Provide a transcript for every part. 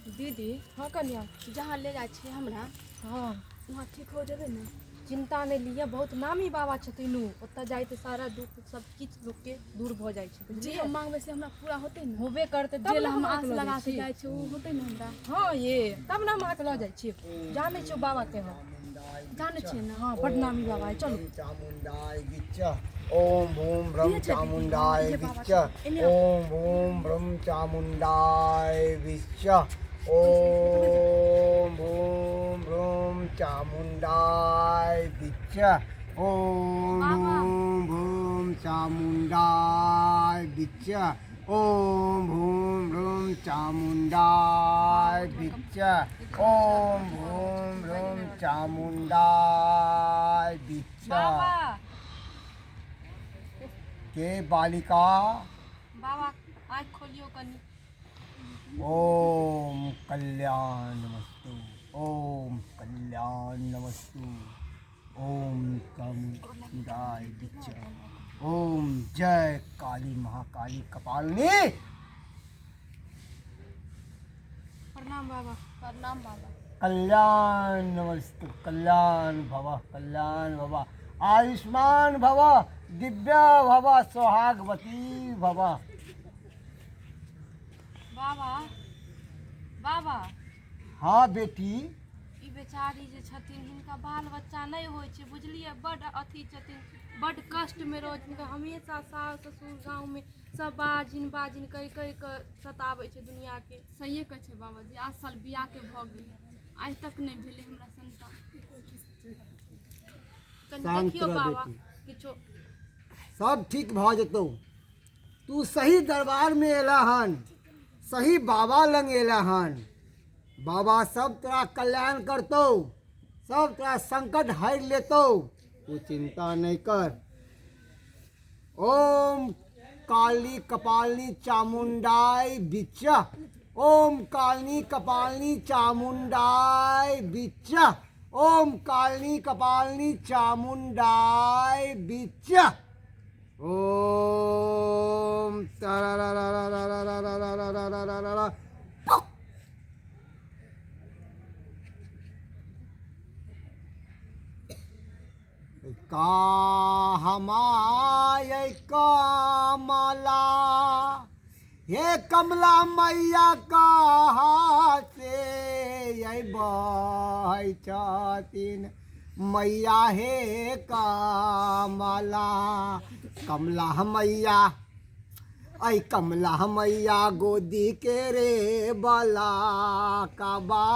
दीदी। हाँ कन्या। जहाँ ले जाइ छियै हमरा, वहाँ ठीक हो जेबै ने? चिंता नहि लिअ, बहुत नामी बाबा छथिन ओ। ओतऽ जाइ तऽ सारा दुःख सब किछु लोकके दूर भऽ जाइ छै। जे बुझलियै? हम मांगबै से हमरा पूरा होतै ने? होबे करतै तब जे ने लए हम हम आस अहाँके लऽ लगा जाइ के छी। जाइ छी, ओ होतै ने हमरा? हँ ये, तब ने हम अहाँके लऽ जाइ छी। जानै छियौ बाबाके हम? जानै छियै ने? हँ, बड नामी बाबा है, चलू। चामुण्डाय विच्च ओम भूम ब्रह्म के छै दीदी? चामुण्डाय ये बाबा विच्च छथिन। एने आउ। ओम भूम ब्रह्म चामुण्डाय विच्च ओम भूम ब्रह्म चामुण्डाय विच्च ओम बाबा। भूम भूम चामुण्डाय विच्च ओम भूम भ्रूम चामुण्डाय विच्च ओम भूम भ्रूम चामुण्डाय विच्च। बाबा। के बालिका? बाबा, आँखि खोलियौ कनि। ओम कल्याण नमस्तु, ओम कल्याण नमस्तु, ओम चामुण्डाय विच्च ओम जय काली महाकाली कपालिनी। प्रणाम बाबा, प्रणाम बाबा। कल्याण नमस्तु, कल्याण भव, कल्याण भव, आयुष्मान भव, दिव्य भव, सौहागवती भव। बाबा, बाबा। हाँ बेटी। ई बेचारी जे छथिन, हिनका बाल बच्चा नहि होइ छै, बुझलियै? बड्ड अथी छथिन, बड्ड कष्टमे रहै छथिन। हिनका हमेशा सास ससुर, गाँवमे सब बाजिन बाजिन कहि कहि कऽ सताबै छै दुनिआँके। सहिए कहै छै बाबाजी। 8 साल बियाहके भऽ गेलै, आइ तक नहि भेलै हमरा संतान। कनि शान्त देखियौ रह बाबा। बेटी। किछो सब ठीक भऽ जेतौ। तू सही दरबारमे एला हन, सही बाबा लग एला हन। बाबा सब तोरा कल्याण करतौ, सब तोरा संकट हरि लेतौ, तू चिंता नहीं कर। ओम काली कपालिनी चामुंडाय बिच्चा ओम काली कपालिनी चामुंडाय बिच्चा ओम काली कपालिनी चामुंडाय बिच्चा ओम तारा। का हमाय कमला, हे कमला मैया, कहाँ से अबै छथिन मैया? हे कमला, कमला मैया, ऐ कमला मैया, गोदी के रे बला कबा,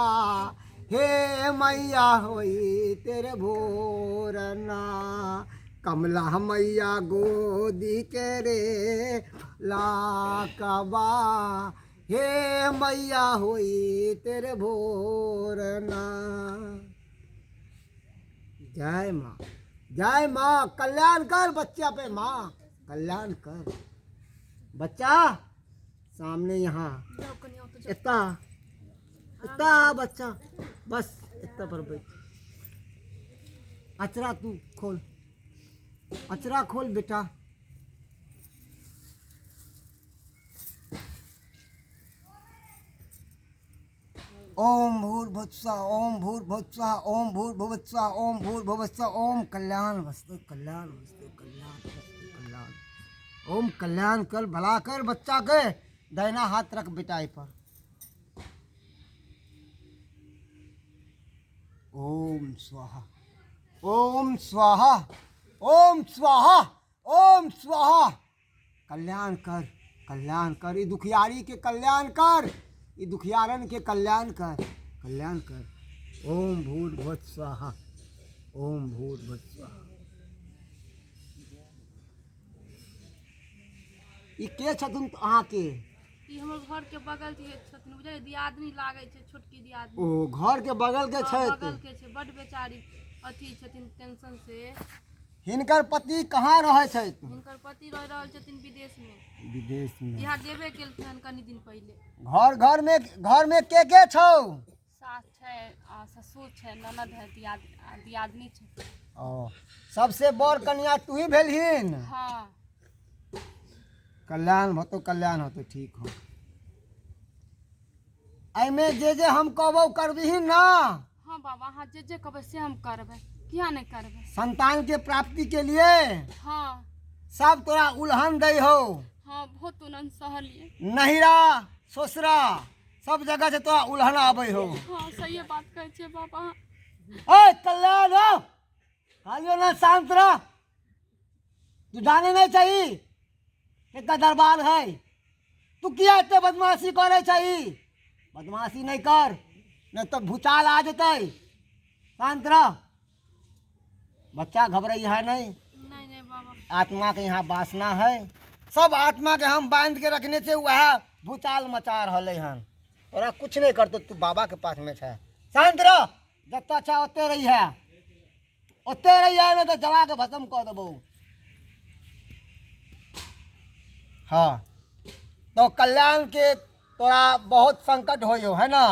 हे मैया, होई तेरे भोरना। कमला मैया, गोदी के रे लाकबा, हे मैया, होई तेरे भोरना। जय माँ, जय माँ। कल्याण कर बच्चा पे माँ, कल्याण कर बच्चा। सामने यहाँ। जाउ कनि ओतऽ जाउ। एता, एता बच्चा, बस एता पर बैठ। अचरा तू खोल, अचरा खोल बेटा। ओम भूर्भुवस्सुः ओम भूर्भुवस्सुः ओम भूर्भुवस्सुः ओम भूर्भुवस्सुः ओम कल्याण वस्तु, कल्याण वस्तु, कल्याण वस्तु, कल्याण। ओम कल्याण कर, भला कर बच्चा के। दाहिना हाथ रख बेटा पर। ओम स्वाहा, ओम स्वाहा, ओम स्वाहा, ओम स्वाहा। कल्याण कर, कल्याण कर, ई दुखियारी के कल्याण कर, ई दुखियारन के कल्याण कर, कल्याण कर। ओम भूर्भुवः स्वाहा, ओम भूर्भुवः स्वाहा। ई के छथुन अहाँके? ई हमर घर के बगल के छथिन, बुझलियै? दियादनी लागै छै, छोटकी दियादनी। ओ घर के बगल के? हँ, छथि? बगल के छै। बड बेचारी अथी छथिन टेंशन से। हिनकर पति कहाँ रहै छथि? हिनकर पति रहि रहल छथिन विदेश मे। विदेश मे? यहाँ गेबे केलखिन हन कनि दिन पहिले। घर घर मे के के छौ? सास छै आ ससुर छै, ननद है, दियादनी छै। ओ सबसे बड़ कनिया तू ही भेलहिन? हाँ। कल्याण होतो, कल्याण होतो, ठीक हो। एहिमे जे जे हम कहबौ करबिही ना। हाँ बाबा, अहाँ जे जे कहबै से हम करबै, किया नहि करबै। संतान के प्राप्ति के लिए। हाँ। सब तोरा उल्हन दै हो। हाँ, बहुत उल्हन सहलियै। नहिरा ससुरा सब जगह से तोरा उल्हन आबै हो। हाँ, सही बात कहै छियै बाबा। ए कल्याण हो, कहलियो ना शांत रह, तू जाने नहीं चाहिए कितना दरबार है, तू किया एते बदमाशी करे चाहिए? बदमाशी नहीं कर, नहीं तो भूचाल आ जतै। शांत रह बच्चा, घबराई है नहीं। नहीं नहीं बाबा। आत्मा के यहाँ वासना है, सब आत्मा के हम बांध के रखने से वह भूचाल मचा रहले हन। तोरा कुछ नहीं करतो, तू बाबा के पास में छै। शांत रह, जत्ता अच्छा ओते रही है, ओते रही है, नहीं तो जला के भस्म कर देबो। हाँ तो कल्याण के तोरा बहुत संकट होइ हो है ना,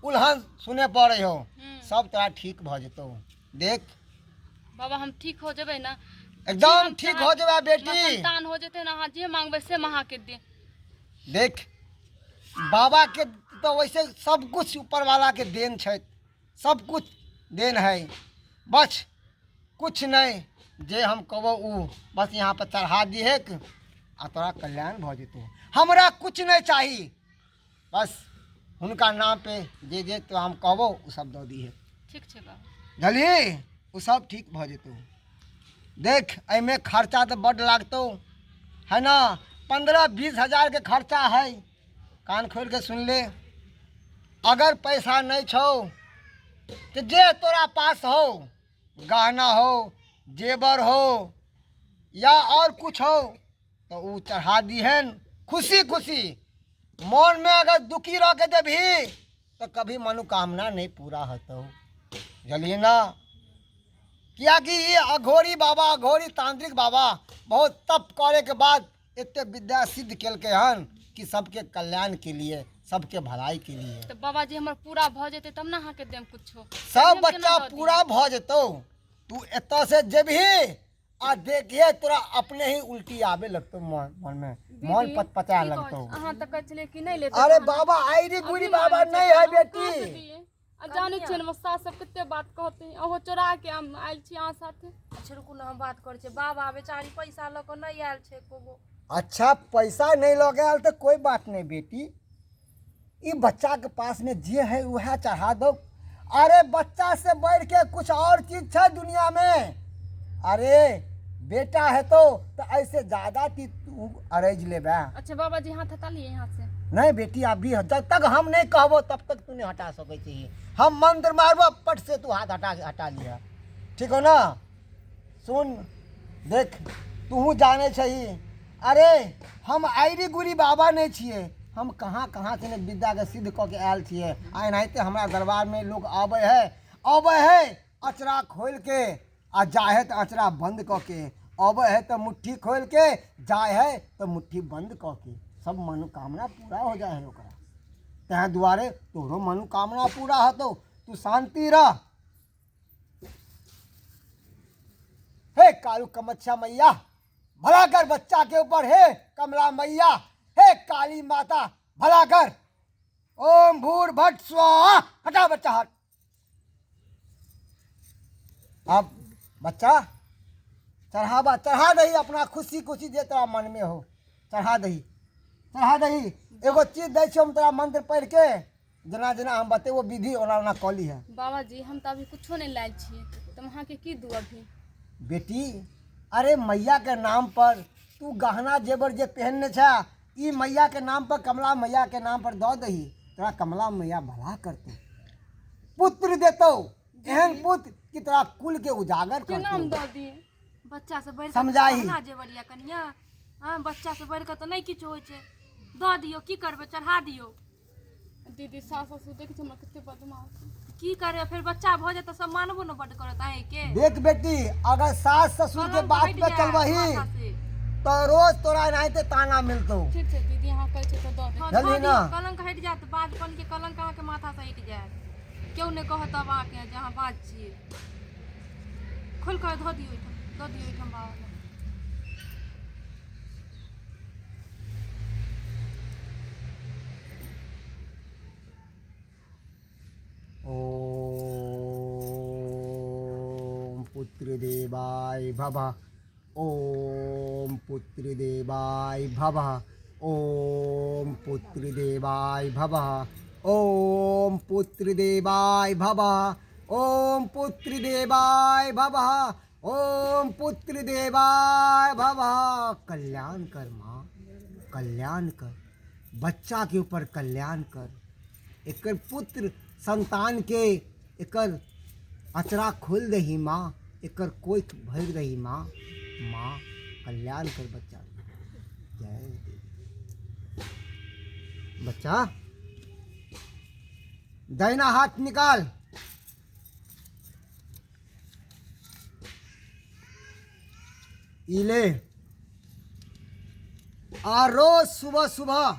उल्हन सुने पड़े हो, सब तोरा ठीक भ जेतौ। देख बाबा, हम ठीक हो जेबै ना? एकदम ठीक हो जेबे बेटी। संतान हो जेतै ना, अहाँ जे मांगबै से हम अहाँके दे। देख बाबा के तो वैसे सब कुछ ऊपर वाला के देन छै, सब कुछ देन है, बस कुछ नहीं जे हम कहबो उ बस यहाँ पर चढ़ा दिहेक आ तोरा कल्याण भऽ जेतौ। हमरा कुछ नहीं चाही, बस हुनका नाम पे जे जे तो हम कहबो उ सब दऽ दिहे। ठीक छै बाबा। बुझलिही, उ सब ठीक भऽ जेतौ। देख एहिमे खर्चा तऽ बड्ड लागतौ है ना, 15-20 हजार के खर्चा है। कान खोल के सुन ले, अगर पैसा नहीं छौ तो जे तोरा पास हो, गहना हो, जेवर हो या और कुछ हो, तो उ चढ़ा दिहन खुशी खुशी। मन में अगर दुखी रह के देबही तो कभी मनोकामना नहीं पूरा होतौ, बुझलियै ना? कियाकि ये अघोरी बाबा, अघोरी तांत्रिक बाबा बहुत तप करे के बाद एते विद्या सिद्ध केलकै हन कि सबके कल्याण के लिए, सबके भलाई के लिए। तो बाबा जी हमर पूरा भऽ जेतै तब ना अहाँके देम कुछो। सब बच्चा पूरा भऽ जेतौ, तू एतऽ से जेबही आ देखिए तोरा अपने ही उल्टी आबे लगतौ, मन मन में मन पचपचा लगतौ। अहाँ तऽ कहै छलियै कि नहि लेतै। अरे बाबा आइरी गुरी बाबा नहीं है बेटी। आ जानै छियै ने सास सब कते बात कहतै, अहो चोरा के हम आयल छी अहाँ साथे। अच्छा रुकू ने, हम बात करै छियै। बाबा बेचारी पैसा लऽ कऽ नहि आयल छै एको गो। अच्छा पैसा नहीं लऽ के आयल तऽ कोई बात नहीं बेटी, ई बच्चा के पास में जे है वह चढ़ा दो। अरे बच्चा से बढ़ के कुछ और चीज है दुनिया में? अरे बेटा है तो ऐसे ज्यादा चीज तू अरेज लेबे। अच्छा बाबा जी हाथ हटा लिए यहाँ से। नहीं बेटी, अभी जब तक हम नहीं कहबो तब तक तू नहीं हटा सकै छी। हम मंत्र मारबो पट से तू हाथ हटा हटा लिया, ठीक हो ना? सुन देख तू जाने छही, अरे हम आइरी गुरी बाबा नहीं छियै, हम कहाँ कहाँ से ने विद्या के सिद्ध कऽ के आयल छियै। आ एनाहिते हमरा दरबार में लोग आबै है, आबै है अचरा खोलि के आ जाइ है तऽ अचरा बंद कऽ के, अबै है तऽ मुट्ठी खोलि के, जाइ है तऽ मुट्ठी बंद कऽ के, सब मनोकामना पूरा हो जाइ है ओकरा। तैं दुआरे तोरो मनोकामना पूरा होतौ, तू शांति रह। हे कालू कमच्छा मैया भला कर बच्चा के ऊपर, हे कमला मैया, हे काली माता भला कर। ओम भूर भट स्वाहा, हटा बच्चा हट। अब बच्चा चढ़ावा चढ़ा दही अपना खुशी खुशी जे तोरा मन में हो चढ़ा दही, चढ़ा दही। एगो चीज दै छियौ हम तोरा मंत्र पढ़ि के, जेना जेना हम बतेबो विधि ओना ओना कऽ लीहे। बाबा जी हम तऽ अभी कुछो नहि लायल छियै, तऽ हम अहाँके की दू अभी? बेटी अरे मैया के नाम पर तू गहना जेवर जे पहनने छे, ई मैया के नाम पर, कमला मैया के नाम पर दऽ दही, तोरा कमला मैया भला करतौ, पुत्र देतौ, एहन पुत्र कि तोरा कुल के उजागर केना हम करतौ। दऽ दियै? बच्चा से बढ़ि समझाही। कऽ जेवर या कनिया, हँ बच्चा से बढ़ि कऽ तऽ नहि किछु होइ छै। दऽ दियौ, की करबै, चढ़ा दियौ। दीदी सास ससुर देखै छै हमरा कते बदमाश छै। की करबै, फेर बच्चा भऽ जायत तऽ सब मानबो ने बड्ड करत अहींके। देख बेटी, अगर सास ससुर के कलंक बात हटि पे जायत चलबही माथा से। तऽ रोज तोरा एनाहिते ताना मिलतौ। ठीक छै दीदी, अहाँ कहै छियै तऽ दऽ देब। हँ, बुझलियै धऽ दियौ, ने? कलंक हटि जायत, बाजपन के कलंक अहाँके माथा से हटि जायत, केओ नहि कहत अब अहाँके जे अहाँ बाज छियै। खोलि कऽ धऽ दियौ ओहिठाम, दऽ दियौ ओहिठाम बाबा लग। पुत्रदेवाय भवः, ओम पुत्रदेवाय भवः, ओम पुत्रदेवाय भवः, ओम पुत्रदेवाय भवः, ओम पुत्रदेवाय भवः, ओम पुत्रदेवाय भवः। कल्याण कर माँ, कल्याण कर बच्चा के ऊपर, कल्याण कर एकर पुत्र संतान के, एकर अचरा खोल दही माँ, एकर कोख भरि दही माँ। माँ कल्याण कर बच्चा। जय देवी। बच्चा दाहिना हाथ निकाल। ई ले आ रोज सुबह सुबह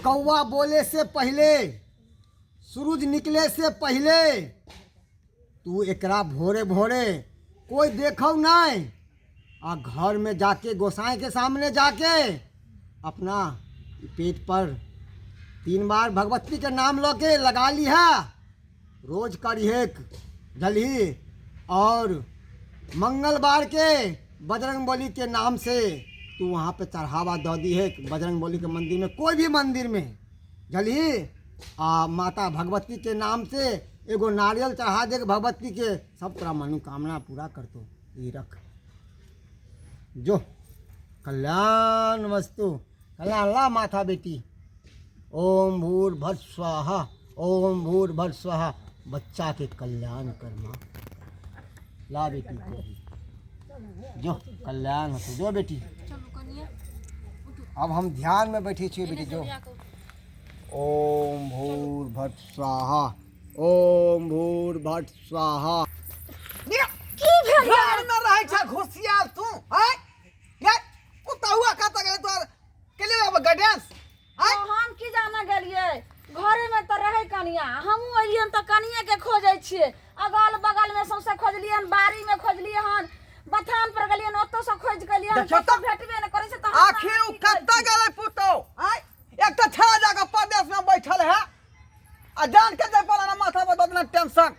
कौवा बोले से पहले, सूरज निकले से पहले तू एकरा भोरे भोरे कोई देखौ नहीं आ घर में जाके गोसाई के सामने जाके अपना पेट पर 3 बार भगवती के नाम लो के लगा लिहा। रोज करिहेक जलही और मंगलवार के बजरंग बली के नाम से तू वहाँ पे चढ़ावा दऽ दी है बजरंग बली के मंदिर में, कोई भी मंदिर में जलही आ माता भगवती के नाम से एगो नारियल चढ़ा दे भगवती के, सब तोरा मनोकामना पूरा कर दो। ये रख जो कल्याण वस्तु कल्याण ला माथा बेटी। ओम भूर्भुवः स्वाहा, ओम भूर्भुवः स्वाहा। बच्चा के कल्याण कर माँ, ला बेटी को भी जो कल्याण होते जो बेटी। चलू कनिया। अब हम ध्यान में बैठे छियै बेटी जो। ओम भूर्भुवः स्वाहा, ओम भूर्भुवः स्वाहा। की भेल? घर में रहै छ घुसियाल तू आय ये कुत्ता हुआ कत गेलै तोर के लिए अब गडेंस आय। तो हम की जाने गेलियै, घरे में तऽ रहै कनिया, हमहूँ एलियन तऽ कनिये के खोजै छियै। अगल बगल में सौंसे खोजलियन, बाड़ी में खोजलियै हन, बथान पर गेलियन ओतौ से खोजि के एलियन, देखियौ कतौ तऽ। भेटबे नहि करै छै। तऽ हम आखिर अहाँ उ की कहै कत्ता छी? गेलै पुतौ आय? एक तऽ छड़ा जाके परदेश में बैठल है आ जान के जे पर ना माथा पर दतना टेंशन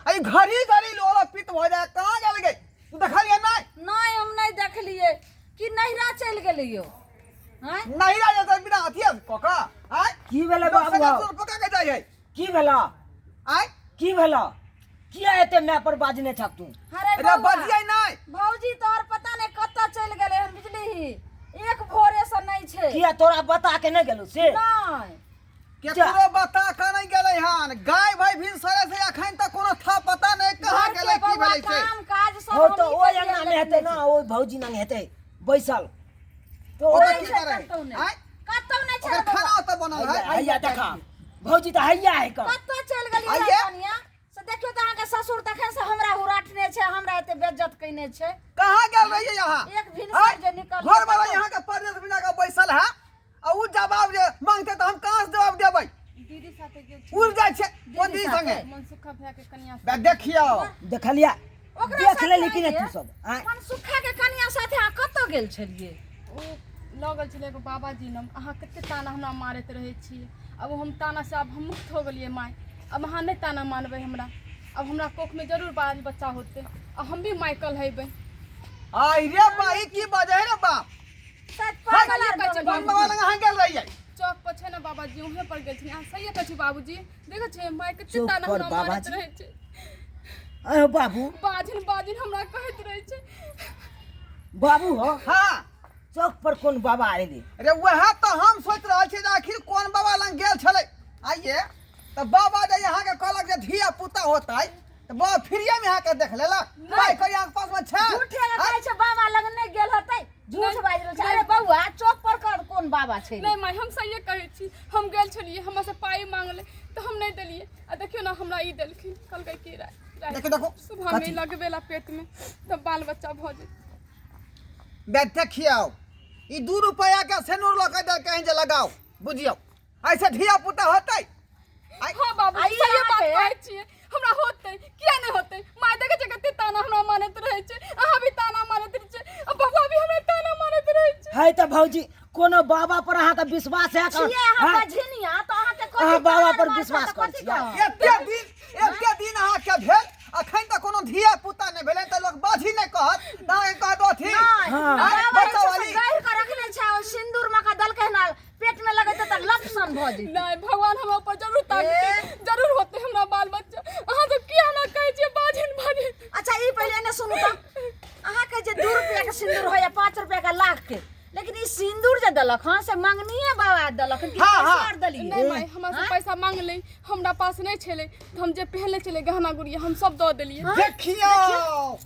आ ई घड़ी घड़ी लोला पित भऽ जाय। कहाँ गेल गई तू देखलियै नहि? नहि, हम नहि देखलियै। कि नैहरा चलि गेलियौ आँय? नहीं रह जाता बिना अथिया कका आय। की भेलै लोक बाबू? सगा सुर पका के जाइ है। की भेला? आय की भेला? किया एते my पर बाजने छक तू? अरे अरे बौआ, बजियै नहि। भौजी तोहर पता नहि कतऽ चलि गेलै हन, बुझलिही? एक भोरे से नहि छै। किया तोरा बता के नहि गेलौ से? नहि। केकरो बता के नहि गेलै हन। गाय भाई भिन सरे से अखन तक कोनो था पता नहि कहाँ घर के गेलै की बौआ भेलै से। काम काज सब हो तऽ हमही ओहि करियै अंगना में हेतै देखने ना, ओहि भौजी लग हेतै बैसल तो ओतऽ ओहि की छै, करै? कतौ नहि। आँय? कतौ नहि छै ओकर बौआ। खाना ओतऽ बनल है। हैया देखा भौजी तऽ हैया है का। कतऽ चलि गेलियै आइये। कनिया से? देखियौ तऽ अहाँके ससुर तखन से हमरा हुराटने छै, हमरा एते बेज्जत कयने छै। कहाँ गेल रहियै यहाँ? एक भिनसर जे निकल घर वाला यहाँ के परदेश में जाके बैसल है आ उ जवाब जे मांगते तऽ हम कहाँ से जवाब देबै? दीदी साथे गेल छी। उड़ जाइ छै कोन दीदी संगे? मनसुखा भैया के कनिया। बे देखियौ। देखलिया? ओकरा देख साथे लेली कि नहि आइये? तू सब आँय? मनसुखा के कनिया साथे अहाँ कतऽ गेल छलियै? ओ लऽ गेल छलै एगो बाबाजी लग। अहाँ कते ताना हमरा मारैत रहै छी, आब हम ताना से आब हम मुक्त हो गेलियै माय। आब अहाँ नहि ताना मारबै हमरा। अब हमरा कोखमे जरूर बाल बच्चा होतै आ हम भी माइकल हेबै। आई रे बा, ई की बजै है रे बाप? शायद पागल आर कहै छै भऽ कोन गेलै। बाबा लग अहाँ गेल रहियै? चौक पर छै ने बाबाजी, उहें पर गेल छलियै। अहाँ सहिए कहै छी बाबूजी, देखै छियै माय कते चौक ताना पर हमरा मारैत बाबाजी? रहै छै। आँय बाबू? बाजिन बाजिन हमरा कहैत रहै छै। बाबू हो। हाँ। चौक पर कोन बाबा एलै रे? वएह तऽ हम सोचि रहल छी जे आखिर कोन बाबा लग गेल छलै। आइये तऽ बाबा जे अहाँके कहलक जे धिया पुता होतै तऽ बाबा फ्रीए में अहाँके देख लेलक। पाइ करी अहाँके पास में छै? झूठे के कहै छै, बाबा लग नहि गेल होतै, झूठ बाजि रहल छै। अरे बौआ, चौक पर कर कोन बाबा छै? नहि माय, हम सहिए कहै छी, हम गेल छलियै। हमरा से पाइ मांगलै तऽ हम नहि देलियै आ देखियौ ने हमरा ई देलखिन। कहलकै कि देखो, देखो। सुबहमे लगबे ला पेटमे तऽ बाल बच्चा भऽ जेतै। बे देखियौ, ई 2 रुपया के सेनूर लऽ के देलकै हन जे लगाउ। बुझियौ, ऐसे धिया पुता होतै? हाँ बाबू, आ ई सहिए बात अहाँके- कहै छियै। हमरा होतै, किया नहि होतै माय? देखै छियै कते ताना हमरा मारैत रहै छै। अहाँ भी ताना मारैत रहै छै आ बबुआ भी हमरा ताना मारैत रहै छै। है तऽ भौजी, कोनो बाबा पर अहाँके विश्वास है? छियै अहाँ बझिनिया तऽ अहाँके कथी अहाँ बाबा ताना पर मारतै विश्वास तऽ करै कथी छियै? कहब? एते दिन, एते दिन अहाँके भेल आ अखन तक कोनो धिया पुता नहि भेलै तऽ लोक बाझी नहि कहत तऽ अहाँके कहत अथी नहि, हाँ। आँय, बाबा बच्चा जे छै वाली से गढ़ि कऽ रखने छै ओ सिन्दूर मका देलकै हन पेट में लगेतै तऽ लपसन भऽ जेतै। नहि, भगवान हमरा ऊपर जरूर ताकतै, जरूर होतै हमरा बाल बच्चा। अहाँ सब किया हमरा कहै छियै बाझिन बाझिन? अच्छा ई पहिले ने सुनू तऽ, अहाँके जे 2 रुपया के सिन्दूर होइया, 5 रुपया के लाख के, लेकिन ई सिन्दूर जे देलक हन से मंगनीये बाबा देलक हन कि हाँ, पैसा हाँ। आर देलियै? नहि माय, हमरा से पैसा मांगलै, हमरा पास नहि छलै, तऽ हम जे पहनले छलै गहना गुड़िया हम सब दऽ देलियै। देखियौ,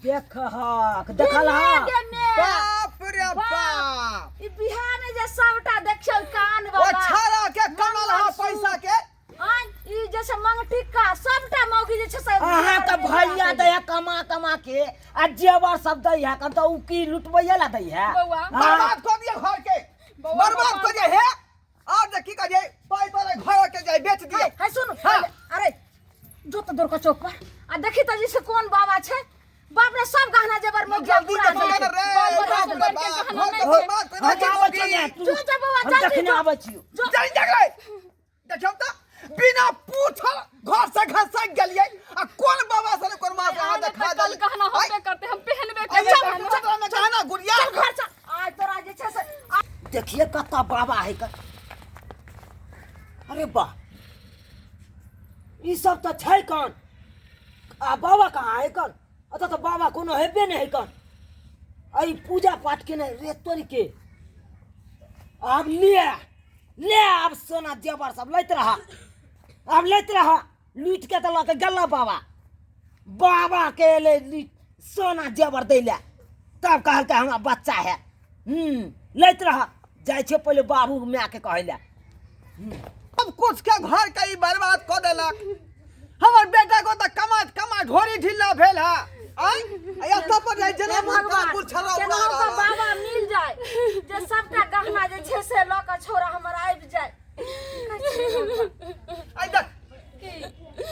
देखहक देखल हँ। गे मे, बाप रे बाप, ई बिहार में जे सबटा देखियौ कान ओ वाला छाड़ा के कमल हा पैसा के। आँय, ई जैसे मंगटिक्का सबटा मौगी जे छै से अहाँ के भैया दै है कमा कमा के आ जेवर सब दै है कन, तऽ उ की लुटबैये ला दै है? बौआ, हाँ। बर्बाद कऽ दिअ घर के, बौआ, बर्बाद कऽ दिअ। हे और जे की कहिए, पाइ तोरे घर के जाय बेच दिअ। है, है सुन। हाँ। अरे जो तो दूर चौक पर आ देखी तऽ जे से कोन बाबा छै। बाप रे, सब गहना जेवर में जल्दी पूरा देखिए देलकै। ने रे, बाल बाप बच्चा रे के बाप, गहना घर नहि के छै। बर्बाद कऽ हम देलकै आबै मौगी। छियौ ने, तू- जो जो बौआ, हम जल्दी देखने जो। आबै छियौ। जल्दी देख रे, देखियौ तऽ बिना पूछल घर से घसक गेलियै आ कोन बाबा से कोन बाबा से अहाँ आइ नहि देखा तऽ कल देल। गहना होबे करतै, हम पहनबे आइ करबै गहना। चल में गहना गुड़िया। चल घर चल, आइ तोरा जे छै से देखिए कत्ता बाबा है का। अरे वाह, ई सब तऽ छै कौन आ बाबा कहाँ है कौन? अतऽ तऽ बाबा कोनो हेबे नहि है कौन। आ ई पूजा पाठ केने रे तोरी के। आब ले ले, आब सोना जेवर सब लैत रहा, आब लैत रहा। लूटि के तऽ लऽ के गेल बाबा, बाबा के एलै लूटि सोना जेवर दै लए, तब कहलकै हमरा बच्चा है। लैत रह, जाइ छियै पहिले बाबू मायके कहै लए। सब कुछ के घर के ई बर्बाद कऽ देलक। हमर बेटा को तऽ कमा कमा ढोरी ढिल्ला भेल है। आँय, आ एतऽ पर जाइ जेना हे मोन भगवान, कुछ छड़ा उड़ा केनाहु कऽ रहल है। बाबा मिल जाय जे सबटा गहना जे छै से लऽ कऽ छौड़ा हमर आबि जाय। आइ देख,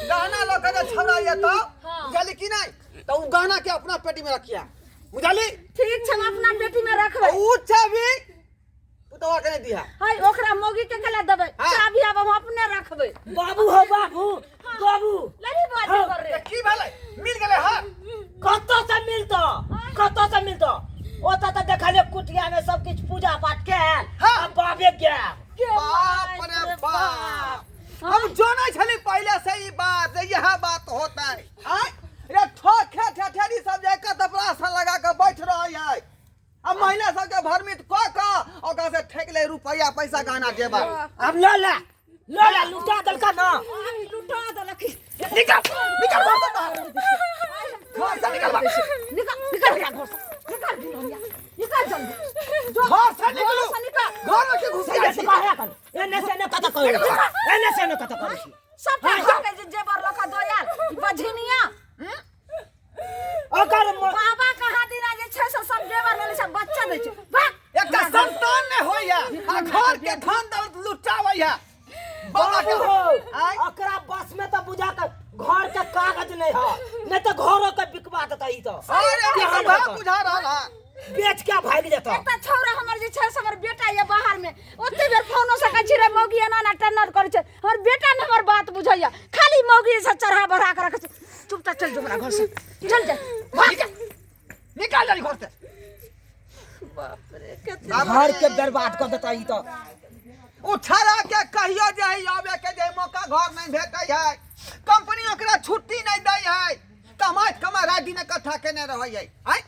गहना लऽ के जे छौड़ा एतौ, बुझली कि नहि, तऽ उ गहना के अपना पेटी में रखिया, बुझली? ठीक छै, हम अपना पेटी में रखबै। उ चाबी पुतवा के नहि दिहा। है ओकरा मौगी के केला देबै? हाँ। चाबी आब हम अपने रखबै। बाबू हो, बाबू बाबू। लड़ी बात कर रे। तऽ की भेलै, मिल गेलै? हाँ, कतऽ से मिलतो, कतऽ से मिलतो? ओतऽ तऽ देखलियै कुटिया में सब किछु पूजा पाठ के आयल। हाँ। आ बाबे गायब। बाप रे बाप, हम जानै छली पहिले से ई बात जे यह बात होतै। आँय रे, ठोके ठेठेरी सब जाय कऽ तपरासन लगा कऽ बैठ रहै है आ महिला सबके भ्रमित कऽ कऽ ओकरा से ठकि लै रुपैआ पैसा गहना जेबर। आब लऽ ले, लऽ ले, लुटा देलका ना। लुटा देलक। निकल निकल घर से बाहर, घर से निकल बाहर। निकल निकल भैया घर से निकल, भिनोनिया निकल जल्दी जो। घर से निकलू। घर से निकल। घर में के घुस जाइ छी? कहे कन एने से एने कतऽ करै छी, एने से एने कतऽ करै छी? सबटा घर के जे जेबर लऽ कऽ दऽ आयल बझिनिया। ओकर बाबा कहाँ दिना जे छै से सब जेबर लेले छै, बच्चा दै छै, भाग। एकटा संतान नहि होइया आ घर के धन दौलत लुटाबैया बाबा के। बाबू हो। आँय? ओकरा बस में तऽ बुझा के घर के कागज नहीं है, नहीं तऽ घरो के बिकवा देता ई तऽ। अरे केहन वएह हेतै? बुझा रहल है। बेच के भागि जेतौ। एकटा छौड़ा हमर जे छै से हमर बेटा ये बाहर में, ओते बेर फोनो से कहै छी रे मौगी एना एना टन्नर करै छै, हमर बेटा ने हमर बात बुझैया, खाली मौगी से चढ़ा बढ़ा के रखै छै। चुपचाप चल जो हमरा घर से, चल जा, भाग जा। निकाल जल्दी घर से। घर के बर्बाद कर देता ई तऽ। उठा के कहियो जे है आबे के जे मौका घर नहीं भेटै है, कंपनी ओकरा छुट्टी नहीं दै है, कमाइत कमा राति दिन इकट्ठा केने रहै है। आँय,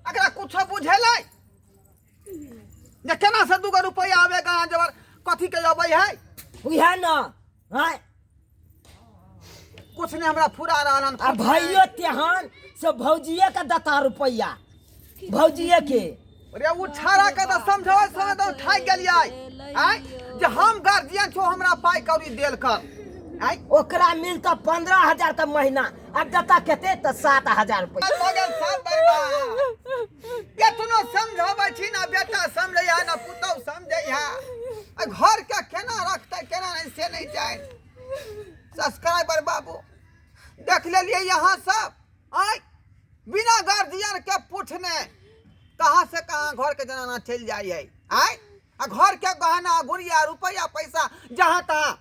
एकरा कुछो बुझेलै जे केना से दूगो रुपैआ आबे गहना जेवर कथी के अबै है? उएह न, आँय? कुछ नहीं हमरा फुरा रहल हन। आ भैयो तेहन से भौजिए के देता रुपैआ, भौजिए के। रे उ छाड़ा के तऽ समझबै समय तऽ थाकि गेलियै। आँय, जे हम गार्जियन छौ, हमरा पाइ कौड़ी देल कर। आँय, ओकरा मिलता 15,000 के महीना आ देता कते तऽ 7,000 रुपैआ। भऽ गेल सब बर्बाद। केतनो समझाबै छी ना बेटा समझै है ना पुतहु समझै है, आ घर के केना रखतै केना नहीं से नहीं जानि। सब्सक्राइबर बाबू देख लेलियै यहाँ सब। आँय, बिना गार्जियन के पूछने कहाँ से कहाँ घर के जनाना चलि जाइ है। आँय, आ घर के गहना गुड़िया रुपैआ पैसा जहाँ तहाँ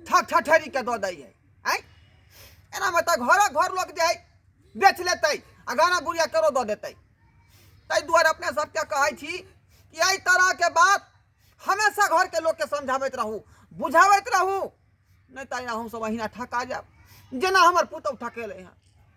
ठक ठठेरी के दऽ दै है। आँय, एनामे तऽ घरक घर लोक जे है बेच लेतै आ गाना गुड़िया करो दऽ देतै। ताहि दुआरे अपने सबके कहै छी कि एहि तरहके बात हमेशा घरके लोकके समझाबैत रहू, बुझाबैत रहू, नहि तऽ हमसब अहिना ठका जायब जेना हमर पुतहु ठकेलै हँ।